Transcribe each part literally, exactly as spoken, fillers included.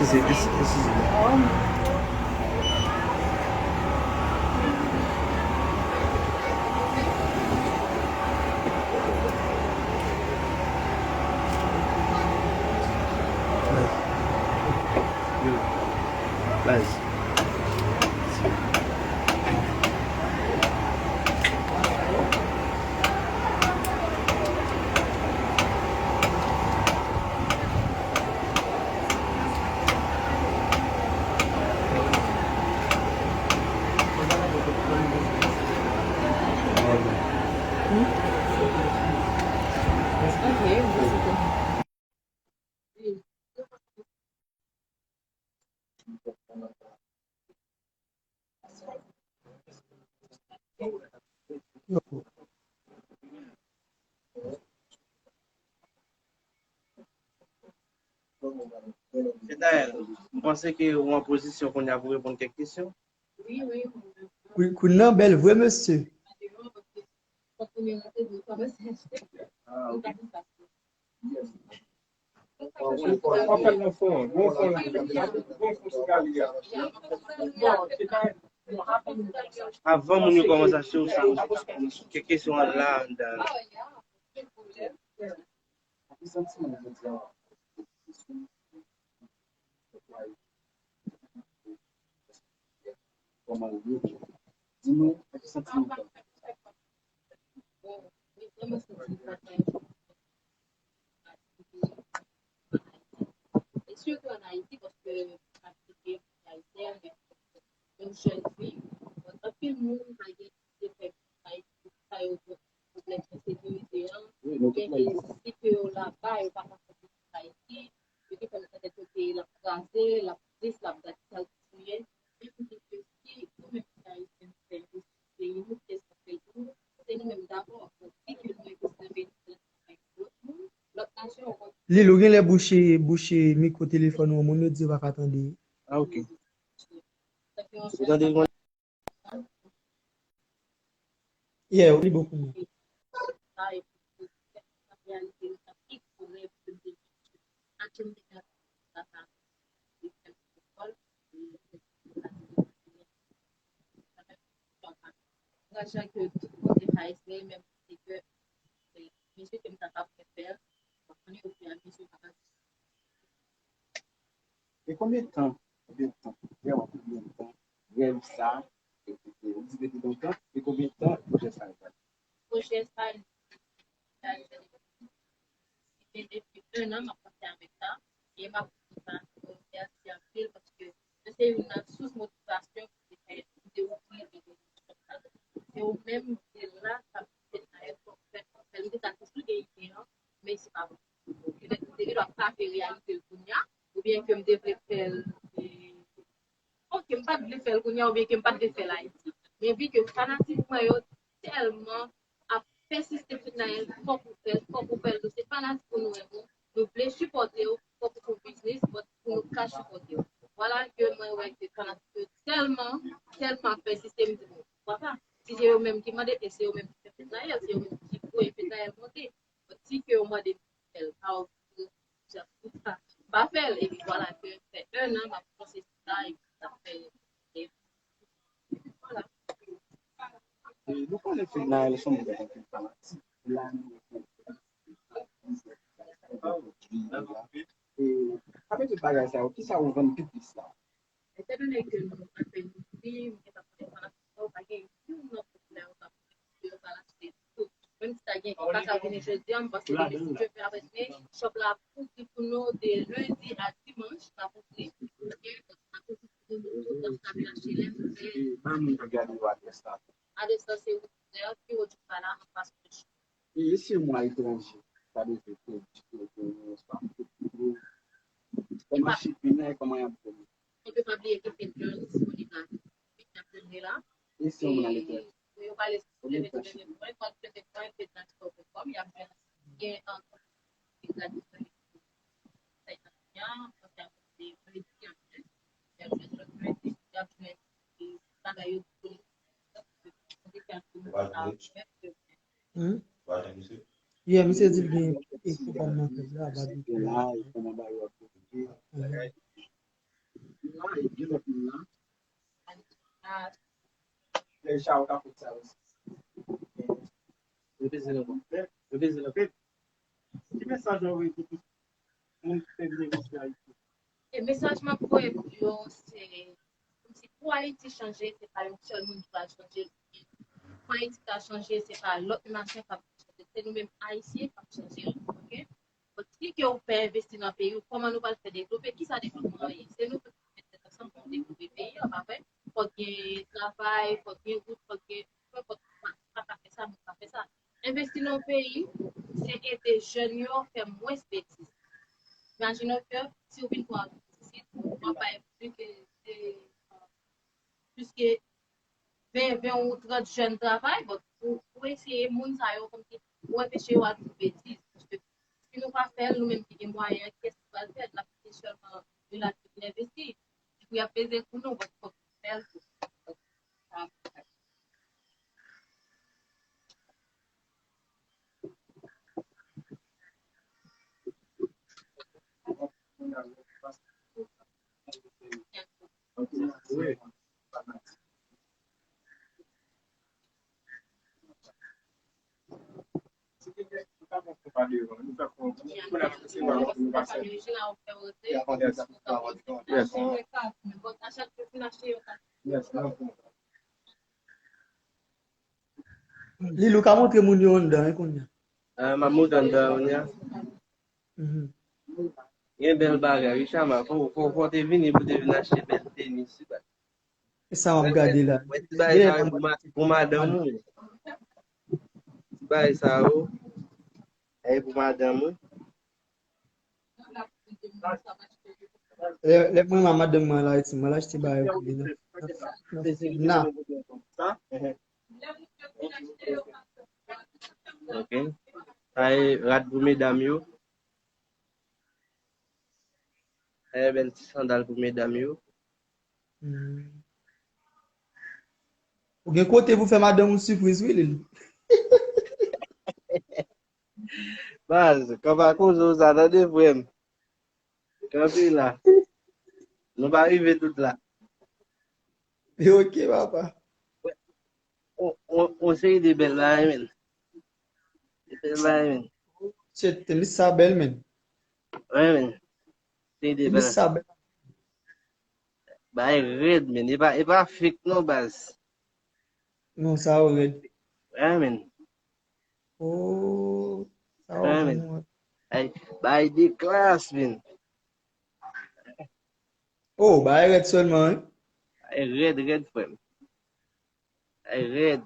Se, es-, eskize m. Yo. Baz. Fednaelle, m panse ke ou an pozisyon kounye a pou reponn kèk kesyon. Wi, wi. Wi, Queen nan bèl vre, mesye. Avan moun yo kòmanse achte, ou sa, ou sa, kèk kesyon an la anndan. Kòman ou ye? Di nou, ki santiman w gen? Bon, mwen vrèman santi m kontan. E sitou ann Ayiti, paske m ap viv Ayiti, yon jèn fi, anpil moun pa gen ide fè Ayiti, sa yo pwoblèm ensekirite an, oubyen ke si ke yo laba, yo pa ka fè Ayiti, yo te fè nan tèt yo ke l ap kraze, l ap tris, l ap gate, sa l touye. Men pou di ke si nou menm ki Ayisyen, nou fè enjistis peyi nou, kiyès k ap fè l pou nou? Se nou menm dabò. Donk, si ke nou envesti nan peyi nou, se lòt moun, lòt nasyon, ou konn Lil, ou genlè bouche, bouche mikwo telefòn ou, moun yo di yo pa ka tande. Ah, ok. Ou tande l? Yeah, li bon pou mwen. Ankourajan ke tout kote Ayisyen, menm kote ke, e, mesye ke m ta ka fè fè, m ap konnen yo fè a mesye pa ka. E konbyen tan, konbyen tan, vrèman konbyen tan, rèv sa, e, e, e, ou di depi lontan, e konbyen tan pwojè sa yo pral? Pwojè sa, li gen depi un an, m ap panse avèk sa, e m ap di sa, mèsi anpil, paske se youn nan sous motivasyon ki te fè, ki te ouvri, e, se ou menm ki te la, k ap di, Fednaelle, fòk fè, fòk fè, m te ka toujou gen ide an, men se pa bon. Petèt m te genlè pa fè reyalite l kounye a, oubyen ke m te vle fè l, e, oke, m pa t vle fè l kounye a, oubyen ke m pa t vle fè l Ayiti. Men vi ke fanatik mwen yo tèlman ap pèsiste, Fednaelle, fòk ou fè l, fòk ou fè l, nou se fanatik ou, nou renmen w, nou vle sipòte w, fòk ou fè w biznis, but pou nou ka sipòte w. Vwala ke mwen wè ke fanatik yo tèlman, tèlman ap pèsiste, m di, bon, poukwa pa? Si se yo menm ki mande, e se yo menm ki fè Fednaelle, se yo menm ki voye Fednaelle monte. But si ke yo mande m fè l, pa w, pa fè l, epi vwala ke fè un an, m ap panse sou sa, epi sa fè, e, vwala. E, nou konnen Fednaelle se yon moun ki anpil fanatik. La, nou wè ke, e, apre tout bagay sa yo, kisa ou vann pi plis la? Etandone ke nou ape mouri, m gentan konnen fanatik sa yo pa gen youn nan pwoblèm, sa vle di yo pral achte tout. Menm si ta gen ki pa ka vini jodi a, m panse ke si Dye vle apre demen, shop la ap ouvri pou nou de lendi a dimanch, l ap ouvri. Oke, donk, n ap ouvri pou nou tout, donk, n ap achte lè nou vle. E, ban moun k ap gade yo adrès la. Adrès la se wout Vè, pi wo Djoukala, anfas Ocho. E si yon moun aletranje ta bezwen pwodui yo pou yon espas pou yo, kòman shipping nan, kòman y ap fè? Epi pa bliye ke Fednaelle disponib la. Fednaelle disponib la. E si yon moun aletranje? Pou yo pale sou Clementine Point, Clementine Point, fednaelle store point com, y ap jwenn gen, um, gratis. Hmm? Yeah, misye di l gen ekip nan pèp la, pa di. Mhm. la, epi lòt moun la. Lè sa ou ka fè sa osi. Repete l ankò. Repete l ankò. Ki mesaj ou voye pou tout moun ki te vin envesti Ayiti? E mesaj m ap voye pou yo, se kòmsi pou Ayiti chanje, se pa yon sèl moun ki pral chanje. Pou Ayiti ka chanje, se pa lòt nasyon k ap chanje. Se nou menm Ayisyen k ap chanje l, oke? Bon, si ke ou pè envesti nan peyi w, kòman nou pral fè devlope? Kisa devlopman an ye? Se nou tout ki mete tèt ansanm pou nou devlope peyi an, pa vre? Fòk gen travay, fòk gen wout, fòk gen, fòk pa, pa ka fè sa, moun pa fè sa. Envesti nan yon peyi, se ede jèn yo fè mwens betiz. Imajine w ke si w vin pran pitit, w ap bay plis ke, plis ke ven, ven ou trant jèn travay, bon, pou, pou eseye moun sa yo, kòmsi, pou anpeche yo al fè betiz. Paske si nou pa fè l, nou menm ki gen mwayen an, kiyès ki pral fè l? N ap kite sèlman yon laj ki vin envesti. Epi y ap peze kou nou, bon, fòk nou fè l tou. Lil, ou ka montre moun yo anndan, wi, kounye a. Ah, m ap montre anndan, kounye a. Mhm. Gen bèl bagay, wi, Chama. Fò, fò, fò w te vini pou te vin achte bèl tenis, wi, baz. E sa w ap gade la? Wè ti bagay sa yo pou ma-, pou madanm ou. Ti bagay sa yo, e pou madanm ou. Lè, lè mwen la, madanm mwen la, ti mwen la achte bagay pou li, non. Non. Ok. Sa e rad pou medam yo. Sa e bèl ti sandal pou medam yo. Hmm. Ou gen kote pou fè madanm ou sipriz, wi, Lil. Baz, kanpe koze w sa, tande, frè m. Kanpe la. Nou pa rive tout la. Ok, papa. On, on, on seri de bèl bagay, men. De bèl bagay, men. Shit, tenis sa bèl, men. Wi, men. Seri de bèl. Tenis sa bèl. Bagay rèd, men. E pa, e pa fake, non, baz. Non, sa yo rèd. Wi, men. Oh, sa yo rèd. Ay, bagay de klas, men. Oh, bagay rèd sèlman, wi. Bagay rèd, rèd, frè m. Ay, rèd.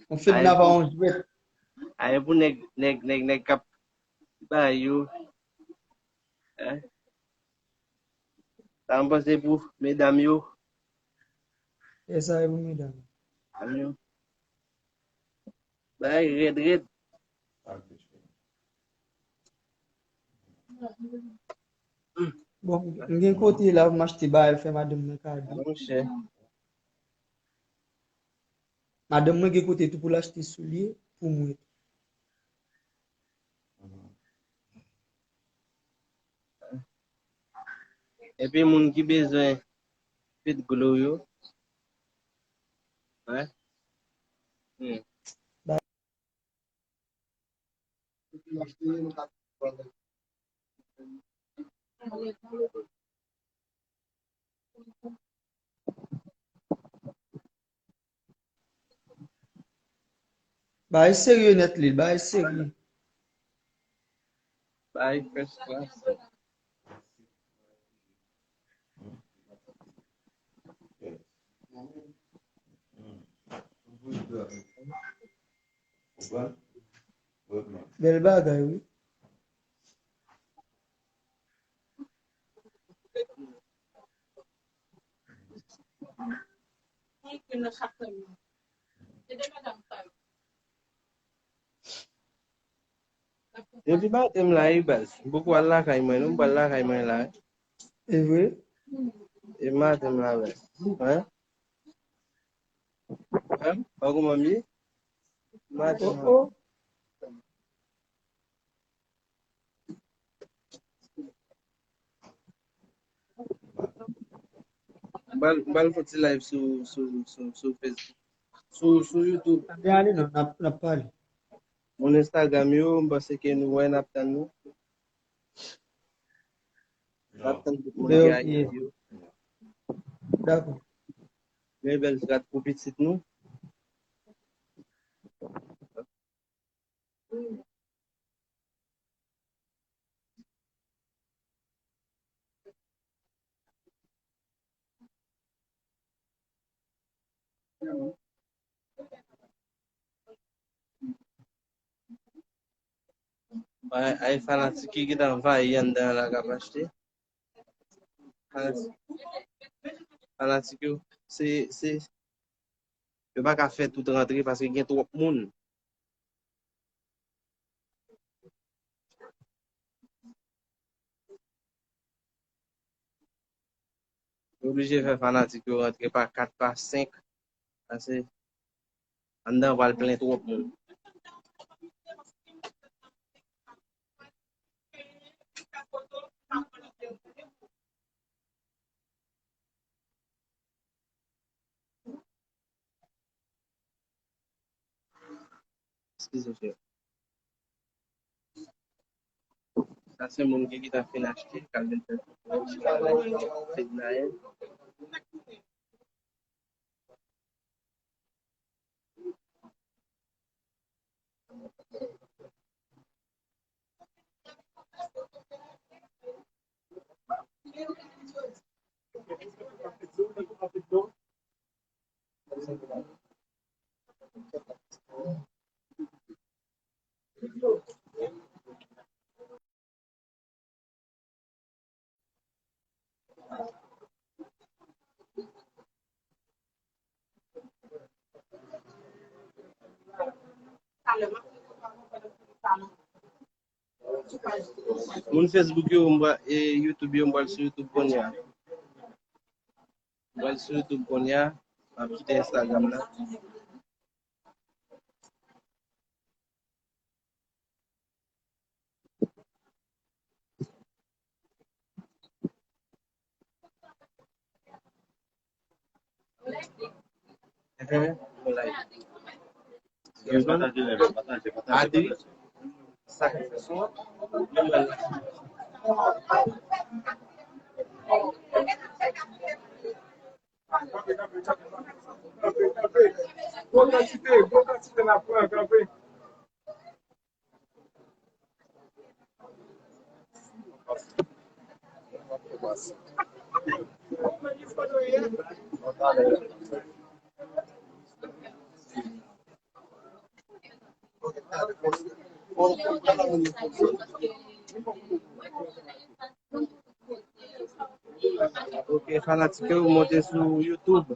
On fedna pa on jwèt. Ay, pou nèg, nèg, nèg, nèg k ap bay yo. Hein? Sa m panse pou medam yo. E sa e pou medam. Medam yo. Bagay rèd, rèd. Bon, m gen kote la pou m achte bagay, fè madanm mwen kado. Monchè. Madanm mwen gen kote tou pou l achte soulye pou mwen. Epi moun ki bezwen pit glo yo. Wè. Hmm. Bagay serye nèt li, bagay serye. Bagay first class. Bèl bagay, wi. Depi maten m la, wi, baz. M poko al lakay mwen, non, m pral lakay mwen la. E vre? Depi maten m la, baz. Hein? Hein? Ou kòman m ye? Maten m la. Oh, oh. M pral, m pral fè ti live sou, sou, sou, sou Facebook. Sou, sou YouTube. N ap ale non, n ap, n ap pale. Moun Instagram yo, m panse ke nou wè, n ap tann nou. N ap tann tout moun ki ayiti yo. Dakò. Gen bèl grat pou pitit nou. Ay, ay, fanatik ki gentan anvayi anndan an la k ap achte. Fanatik, fanatik yo, se, se, yo pa ka fè tout rantre paske gen twòp moun. Yo oblije fè fanatik yo rantre pa kat, pa senk. Pase anndan an pral plen twòp moun. Eskize, frè. Sa se moun ki gentan fin achte, k ap vin fè fednayen. Moun Facebook yo, m pral, e, YouTube yo, m pral sou YouTube kounye a. M pral sou YouTube kounye a, m ap kite Instagram la. Ate, sa k fè sou an. Gwo kantite, gwo kantite n ap pran, kanpe. Ok, fanatik yo, monte sou YouTube.